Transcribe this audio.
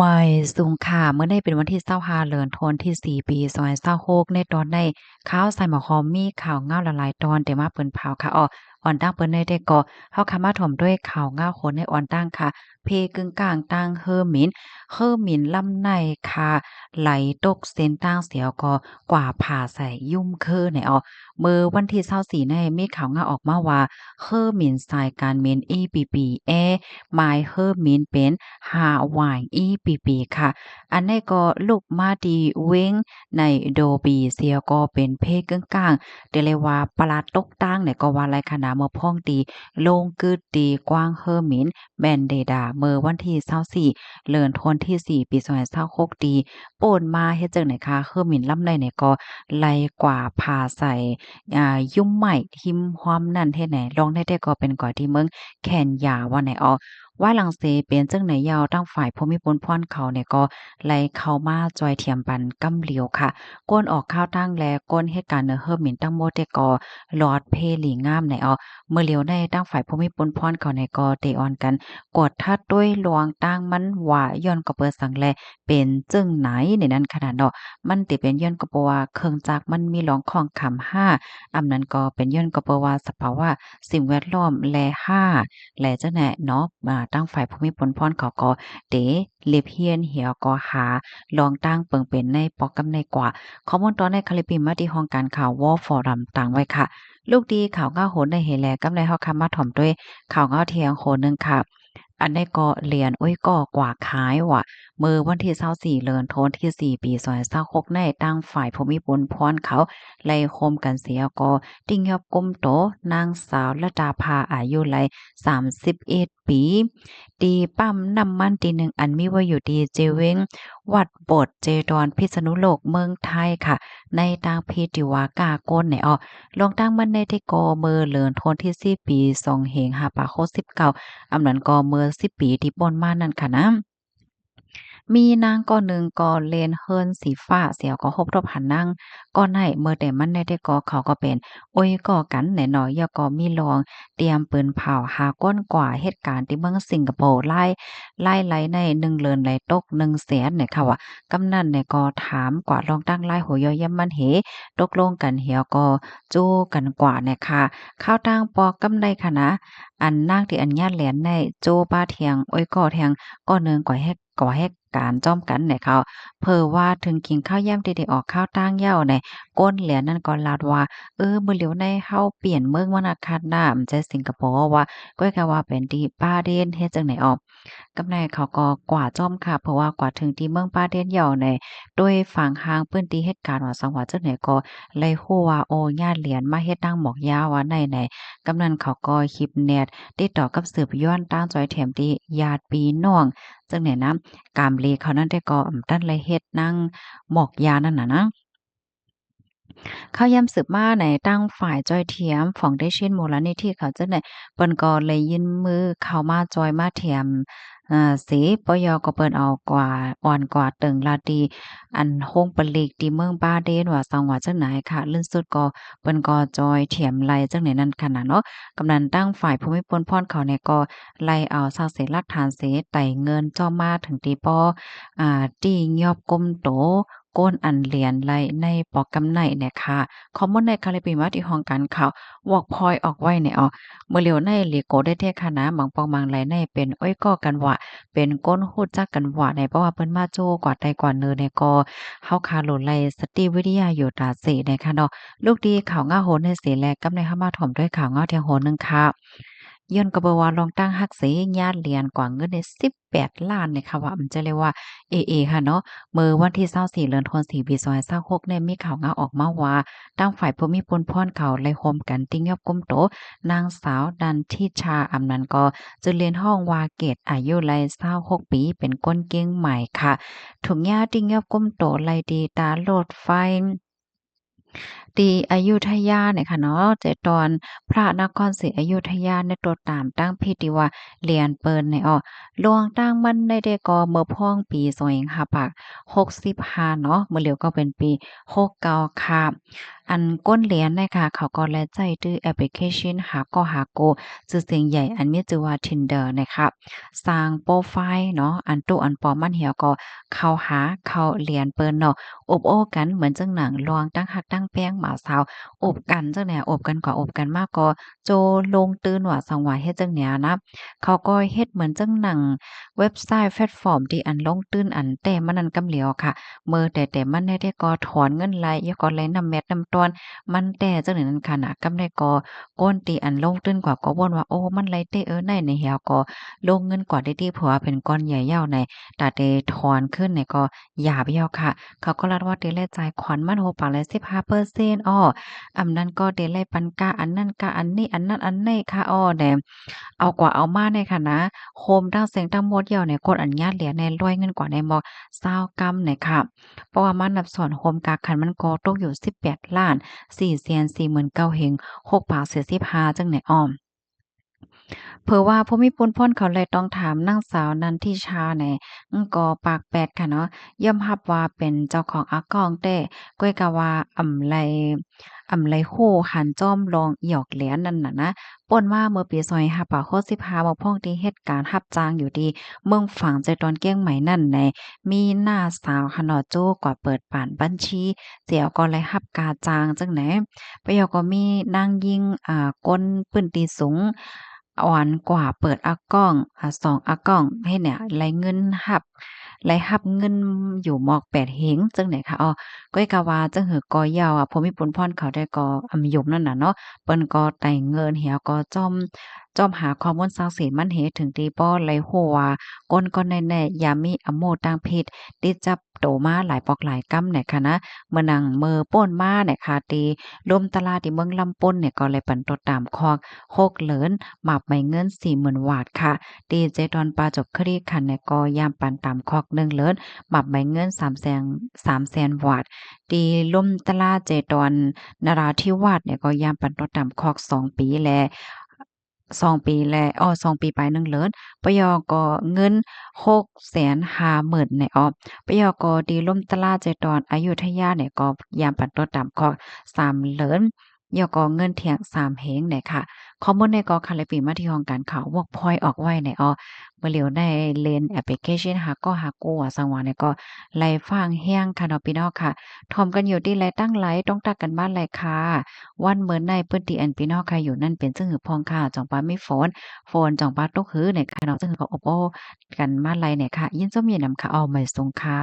ໝາຍສູງຄ່ະ ມື້ນີ້ເປັນວັນທີຊາວຫ້າ ເດືອນທັນວາທີສີ່ ປີສອງພັນຊາວຫົກ ໃນຕອນໃນຂ່າວສາຍໝາວຄອມ ມີຂ່າວງາວຫຼາຍໆຕອນ ເດມາເປີນເຜົາຄ່ະເອາະ. ອອນຕັ້ງເປີນໃນແຕ່ກໍ ເຮົາຄ່ະມາຖົມດ້ວຍຂ່າວງາວໂຄໃນອອນຕັ້ງຄ່ະ ເພກຶງກາງຕັ້ງເຮີໝິນ ເຮີໝິນລຳໃນຄ່ະ ໄຫຼຕົກເສັ້ນທາງ ສຽວກໍ ກວາຜາໃສ່ຫຍຸ້ມເຄີໃນເອາະ. ເມື່ອວັນທີຊາວສີ່ໃນ ມີຂ່າວງາວອອກມາວ່າ ເຮີໝິນສາຍການບິນ ເອ ປີ ປີ ແອ ໝາຍເຮີໝິນເປັນ ຮາວາຍ ເອ ປີ ປີ ຄ່ະ. ອັນໃນກໍລຸກມາທີ່ເວັງໃນໂດປີ ສຽວກໍເປັນເພກຶງກາງ ແຕ່ເລີຍວ່າປະຫຼາດຕົກຕາງໃນກໍວ່າໄດ້ຄ່ະນະ ເມື່ອພ້ອງທີ່ລົງກຶດທີ່ກວາງເຮີໝິນ ແບນເດດາ ເມື່ອວັນທີຊາວສີ່ ເດືອນທັນວາທີສີ່ ປີສອງພັນຊາວຫົກ ທີ່ ໂປນມາເຮັດຈັ່ງໃດຄະ ເຮີໝິນລຳໃນນີ້ກໍໄຫຼກວາຜາໃສ່ ອ່າ ຫຍຸ້ມໄມ້ຮິມຮ່ອມນັ້ນເຮັດໃນ ລອງໃນແຕ່ກໍເປັນກວາທີ່ເມືອງແຄນຢາວ່າໃນເອາະ. ວ່າຫຼັງເສເປັນຈັ່ງໃດຍາວ ທາງຝ່າຍຜູ້ມີປຸນພອນເຂົານີ້ກໍໄດ້ເຂົ້າມາຊ່ວຍທຽມປັນກຳຫຼຽວຄ່ະ. ກວນອອກຂ່າວຕັ້ງ ແລະ ກວນເຮັດການເໜືອເຮີໝິນທັງໝົດແຕ່ກໍລອດເພລີງາມໃນເອາະ. ເມື່ອຫຼຽວໃນ ທາງຝ່າຍຜູ້ມີປຸນພອນເຂົານີ້ກໍໄດ້ອອນກັນກວດທັດດ້ວຍລວງຕັ້ງມັນວ່າ ຍ້ອນກໍເປີດສັງແລ ເປັນຈັ່ງໃດໃນນັ້ນຂະໜາດເນາະ ມັນຕິເປັນຍ້ອນກໍເພາະວ່າເຄື່ອງຈັກມັນມີລອງຂ້ອງຄຳຫ້າ ອຳນັ້ນກໍເປັນຍ້ອນກໍເພາະວ່າສະພາວະສິ່ງແວດລ້ອມແລຫ້າ ແລຈັ່ງໃດເນາະ ອາ ທາງຝ່າຍຜູ້ມີປຸນພອນເຂົາກໍເຕເລັບຮຽນ ແລ້ວກໍຫາລອງຕັ້ງເປິງເປັນໃນປອກກຳໃນກວ່າ. ຂໍ້ມູນຕອນໃນຄະລິບປິມາທີ່ຫ້ອງການຂ່າວ World Forum ຕາງໄວ້ຄ່ະ. ລູກດີຂ່າວງາວໂຫນໃນເຮແລ ກຳໃນເຮົາຄ່ະມາຖ່ອມດ້ວຍຂ່າວງາວແທງໂຫນໜຶ່ງຄ່ະ. ອັນໃດກໍຫຼຽນໂອ້ຍກໍກວ່າຂາຍວ່າ ເມື່ອວັນທີຊາວສີ່ ເດືອນທັນວາທີສີ່ ປີສອງພັນຊາວຫົກໃນ ທາງຝ່າຍຜູ້ມີປຸນພອນເຂົາໄດ້ໂຮມກັນເສຍກໍຕິຍອບກຸມໂຕນາງສາວລັດດາພາ ອາຍຸໄດ້ສາມສິບເອັດປີ ທີ່ປ້ຳນ້ຳມັນທີ່ໜຶ່ງ ອັນມີໄວ້ຢູ່ທີ່ເຈເວັງ ວັດບົດ ເຈດອນ ພິສະນຸໂລກ ເມືອງໄທຄ່ະ ໃນຕາງເພທີ່ວ່າກາກົນໃນອອກ. ລອງຕັ້ງມັນໃນແຕ່ກໍເມື່ອເດືອນທັນວາທີສີ່ ປີສອງພັນຫ້າຮ້ອຍຫົກສິບເກົ້າ ອຳນັ້ນກໍເມື່ອສິບປີທີ່ຜ່ານມານັ້ນຄ່ະນະ ມີນາງກໍໜຶ່ງກໍເຫຼັ້ນເຮືອນສີຟ້າ ສຽວກໍຮົບທົບຫານາງກໍໃນ ເມື່ອແຕ່ມັນໃນແຕ່ກໍເຂົາກໍເປັນໂອ້ຍກໍກັນແນ່ເນາະ ແລ້ວກໍມີລອງຕຽມປືນເຜົາຫາກ້ນກວ່າເຮັດການທີ່ເມືອງສິງກະໂປ ລາຍ ລາຍໄລໃນໜຶ່ງເດືອນໄດ້ຕົກໜຶ່ງແສນແນ່ຄ່ະວ່າ. ກຳນັ້ນແນ່ກໍຖາມກວ່າລອງຕັ້ງລາຍຫົວຍໍ້ຢ້ຽມມັນເຮ ຕົກລົງກັນແລ້ວກໍຈູ້ກັນກວ່າແນ່ຄ່ະ. ຂ່າວຕ່າງປອກກຳໃນຄ່ະນະ ອັນນາງທີ່ອັນຍາດແຫຼນໃນໂຈ້ປ້າແທງ ໂອ້ຍກໍແທງ ກໍໜຶ່ງກໍເຮັດ ກໍເຮັດການຈ້ອມກັນແນ່ເຂົາ ເຜີວ່າເຖິງກິນຂ້າວຢ້ຽມທີ່ໄດ້ອອກຂ່າວຕ່າງເຍົາແນ່ ກົ້ນແຫຼນນັ້ນກໍລາດວ່າ ເອີ ມື້ຫຼຽວໃນເຮົາປ່ຽນເມືອງມານະຄັດນາ ອຳໃຈສິງກະໂປວ່າ ກ້ອຍກະວ່າເປັນທີ່ບາເດນ ເຮັດຈັ່ງໃດອອກ. ກຳໃນເຂົາກໍກວ່າຈ້ອມຄ່ະ ເຜີວ່າກວ່າເຖິງທີ່ເມືອງບາເດນເຍົາໃນ ໂດຍຟັງຮ່າງພື້ນທີ່ເຮັດການວ່າ ສັງຫວະຈັ່ງໃດກໍໄດ້ຮູ້ວ່າ ໂອ້ ຍາດຫຼຽນມາເຮັດນາງໝອກຢາວ່າໃນໃນ. ກຳນັ້ນເຂົາກໍຮີບແນດຕິດຕໍ່ກັບສືບຍ້ອນຕາມຈອຍແຖມທີ່ຍາດພີ່ນ້ອງ ຈັ່ງໃດນະ ກາມເລເຂົານັ້ນແຕ່ກໍອຳຕັນໄດ້ເຮັດນາງໝອກຢານັ້ນນະນະ. ຂ່າວຍາມສືບມາໃນ ທາງຝ່າຍຈອຍແຖມ Foundation ມູນລະນິທິເຂົາເຈົ້າໃນ ເພິ່ນກໍໄດ້ຍື່ນມືເຂົ້າມາຈອຍມາແຖມ ອາ ເສ ປຢ ກໍເພິ່ນເອົາກວ່າ ອ່ອນກວ່າເຖິງລາດທີ່ ອັນໂຮງປະລິກທີ່ເມືອງບາເດນວ່າ ສັງຫວະຈັ່ງໃດຄ່ະ ເລື່ອນສຸດກໍເພິ່ນກໍຈອຍແຖມໄລ່ຈັ່ງໃດນັ້ນຂະໜາດເນາະ. ກຳນັ້ນທາງຝ່າຍຜູ້ມີປຸນພອນເຂົານີ້ກໍໄລ່ເອົາຊັກເສຫຼັກຖານເສ ໄຕ່ເງິນຈ້ອມມາເຖິງທີ່ປໍ ອາ ຕິຍອບກຸມໂຕ ໂກນອັນຫຼຽນໄລໃນປອກກຳໄນແນ່ຄ່ະ. ຂໍ້ມູນໃນຄະລິບປິມາທີ່ຫ້ອງການຂ່າວ ວອກພອຍອອກໄວ້ແນ່ອອກ. ເມື່ອຫຼຽວໃນຫຼີໂກໄດ້ແທ້ຂະນະ ບາງປອກບາງໄລໃນເປັນໂອ້ຍກໍກັນວ່າ ເປັນຄົນຮູ້ຈັກກັນວ່າໃນ ເພາະວ່າເພິ່ນມາໂຈ້ກວ່າໃຕ້ກວ່າເໜືອແນ່ກໍ ເຮົາຄາໂລໄລສະຕິວິທະຍາຢູ່ຕາເສແນ່ຄ່ະເນາະ. ລູກດີຂ່າວງາວໂຫນໃນເສແລ ກຳໃນເຮົາມາຖົມດ້ວຍຂ່າວງາວແທງໂຫນໜຶ່ງຄ່ະ. ຍ້ອນກໍເບີວ່າລອງຕັ້ງຮັກເສ ຍາດຫຼຽນກວ່າເງິນໃນສິບ ແປດລ້ານນີ້ຄ່ະວ່າ ອຳຈະເລີຍວ່າເອເອຄ່ະເນາະ. ເມື່ອວັນທີຊາວສີ່ ເດືອນທັນວາ ປີສອງພັນຊາວຫົກນີ້ ມີຂ່າວງາວອອກມາວ່າ ທາງຝ່າຍຜູ້ມີປຸນພອນເຂົາໄດ້ຮ່ວມກັນຕິຍອບກຸມໂຕນາງສາວ ນັນທິຊາ ອຳນັ້ນກໍຊື່ເລ່ນຮ້ອງວ່າເກດ ອາຍຸໄດ້ຊາວຫົກປີ ເປັນຄົນກຽງໃໝ່ຄ່ະ ຖືກຍາດຕິຍອບກຸມໂຕໄດ້ທີ່ຕາລົດໄຟ ທີ່ອະຍຸທະຍານີ້ຄ່ະເນາະ ເຈຕອນພະນະຄອນສີອະຍຸທະຍາ ໄດ້ຕົວະຕາມຕັ້ງຜິດທີ່ວ່າຫຼຽນເປິນນີ້ອອກ. ລວງຕັ້ງມັນໄດ້ແຕ່ກໍເມື່ອພອງປີສອງພັນຫ້າຮ້ອຍຫົກສິບຫ້າເນາະ ມື້ຫຼຽວກໍເປັນປີຫົກເກົ້າຄ່ະ. ອັນກົ້ນຫຼຽນນີ້ຄ່ະ ເຂົາກໍໄດ້ໃຊ້ຈື່ແອັບພລິເຄຊັນຫາກໍຫາໂກ ຊື່ສຽງໃຫຍ່ ອັນມີຊື່ວ່າ Tinder ນີ້ຄ່ະ. ສ້າງໂປຣໄຟລ໌ເນາະ ອັນຕູ້ອັນປອມມັນແລ້ວກໍເຂົ້າຫາ ເຂົ້າຫຼຽນເປີນເນາະ ອົບໂອ້ກັນເໝືອນຈັ່ງໜັງລວງຕັ້ງຮັກຕັ້ງແພງ ບ່າວສາວອົບກັນຈັ່ງນີ້ ອົບກັນກວ່າອົບກັນມາກໍໂຈລົງຕື່ນວ່າສັງຫວາເຮັດຈັ່ງນີ້ນະ. ເຂົາກໍເຮັດເໝືອນຈັ່ງໜັງເວັບໄຊແພລດຟອມທີ່ອັນລົງຕື່ນອັນແຕ້ມັນນັ້ນກຳຫຼຽວຄ່ະ ເມີແຕ່ແຕ່ມັນແດ່ແຕ່ກໍຖອນເງິນໄລ່ ແລ້ວກໍໄລ່ນຳແມັດນຳຕອນມັນແຕ່ຈັ່ງນີ້ນັ້ນຄ່ະນະ. ກຳໄດ້ກໍ ຄົນທີ່ອັນລົງຕື່ນກວ່າກໍບ່ນວ່າ ໂອ້ ມັນໄລ່ເຕະເອີໄນໃນແຮວກໍລົງເງິນກວ່າໄດ້ຕິ ເພາະວ່າເປັນກ້ອນໃຫຍ່ຍາວໃນ ຕາເຕຖອນຄືນໃນກໍຢາບຍາວຄ່ະ. ເຂົາກໍລັດວ່າເຕໄດ້ຈ່າຍຂວັນມັນຫົກປາກແລະສິບຫ້າເປີເຊັນ ອໍ ອຳນັ້ນກໍເຕໄດ້ປັນກາອັນນັ້ນກາອັນນີ້ ອັນນັ້ນອັນນີ້ຄ່ະ ອໍ ແດ່ ເອົາກວ່າເອົາມາໃນຂະນະ ໂຮມທັງເສັງທັງໝົດຍາວໃນ ກົດອັນຍາດເຫຼືອໃນລອຍເງິນກວ່າໃນໝອກຊາວກຳໃນຄ່ະ. ເພາະວ່າມານັບສ່ວນໂຮມກາຄັນມັນກໍຕົກຢູ່ສິບແປດລ້ານສີ່ແສນສີ່ໝື່ນເກົ້າເຮັງຫົກບາດສີ່ສິບຫ້າຈັ່ງໃນອ້ອມ. ເຜີວ່າຜູ້ມີປຸນພົນເຂົາໄດ້ຕ້ອງຖາມນາງສາວນັນທິຊາໃນ ກໍປາກແປດຄ່ະເນາະ ຍອມຮັບວ່າເປັນເຈົ້າຂອງອາກອງແຕ່ ກ້ອຍກະວ່າອຳໄລ ອຳໄລຮູ້ຫັນຈ້ອມລອງຫຍອກແຫຼນນັ້ນນະນະ. ປ່ນມາເມື່ອປີສອງພັນຫ້າຮ້ອຍຫົກສິບຫ້າ ເມື່ອພວກທີ່ເຮັດການຮັບຈ້າງຢູ່ທີ່ເມືອງຝາງ ໃຈຕອນກຽງໃໝ່ນັ້ນໃນ ມີນ້າສາວຫັ້ນເນາະ ໂຈ້ກວ່າເປີດປານບັນຊີ ແລ້ວກໍໄດ້ຮັບກາຈ້າງຈັ່ງໃດ. ປະໂຫຍກກໍມີນາງຍິງ ອາ ຄົນພື້ນທີ່ສູງ ອ່ອນກວ່າເປີດອາກອງ ອາ ສອງອາກອງ ເຮັດໃຫ້ໄດ້ເງິນຮັບ ໄດ້ຮັບເງິນຢູ່ໝອກແປດເຮັງຈັ່ງໃດຄ່ະ. ອໍ ກ້ອຍກະວ່າຈັ່ງຫືອກໍຢາວ ອາ ຜູ້ມີປຸນພອນເຂົາໄດ້ກໍອຳຍຸມນັ້ນນະເນາະ ເພິ່ນກໍໄຕ່ເງິນແລ້ວກໍຈ້ອມ ຈ້ອມຫາຂໍ້ມູນຊັກເສດມັນເຫດ ເຖິງທີ່ບໍ່ໄດ້ຮູ້ວ່າຄົນໆໃນແນ່ ຢ່າມີອາໂມຕັ້ງຜິດ ຕິດຈັບ ໂຕມາຫຼາຍປອກຫຼາຍກຳໃນຂະນະ ເມື່ອນາງເມີປ່ນມາໃນຄະດີ ລົມຕະລາທີ່ເມືອງລຳປຸນນີ້ ກໍໄດ້ປັນຕົວະຕາມຄອກຫົກເລີນ ໝັບໃບເງິນສີ່ໝື່ນວາດຄ່ະ. ທີ່ເຈຕອນປະຈົບຄະດີຂັນນີ້ ກໍຍາມປັນຕາມຄອກໜຶ່ງເລີນ ໝັບໃບເງິນສາມແສນ ສາມແສນວາດ. ທີ່ລົມຕະລາເຈຕອນນະຣາທິວາດນີ້ ກໍຍາມປັນຕົວະຕາມຄອກສອງປີ ແລະ ສອງປີແລະ ອໍ ສອງປີປາຍໜຶ່ງເລີນ ປະຍອກກໍເງິນຫົກແສນຫ້າໝື່ນແນ່ອອກ ປະຍອກກໍດີລົມຕະລາເຈຕອນອະຍຸທະຍາແນ່ກໍຍາມປັນຕົວະຕາມຄອກສາມເລີນ ຍອກກໍເງິນທ່ຽງສາມເຮັງແນ່ຄ່ະ. ຂໍ້ມູນແນ່ກໍຄະລະປີມາທີ່ຫ້ອງການຂ່າວ Workpoint ອອກໄວ້ແນ່ອອກ ເມື່ອຫຼຽວໄດ້ເລ່ນແອັບພລິເຄຊັນຫາກໍຫາໂກ ອາ ສັງຫວາແນ່ກໍໄລ່ຟັງແຮງຄ່ະເນາະ ພີ່ນ້ອງຄ່ະ. ຖ່ອມກັນຢູ່ທີ່ໃດຕັ້ງໃດ ຕ້ອງທັກກັນມາໄດ້ຄ່ະ. ວັນເມີນໃນພື້ນທີ່ອັນພີ່ນ້ອງຄ່ະຢູ່ນັ້ນເປັນຈັ່ງຫືອພອງຄ່ະ ຈ່ອງປາມີຝົນ ຝົນຈ່ອງປາຕົກຫືແນ່ຄ່ະເນາະ ຈຶ່ງກໍອົບໂອ້ກັນມາໄດ້ແນ່ຄ່ະ. ຍິນຊົມຍິນນຳຄ່ະ ອອ ມາຍສົງຄ່ະ.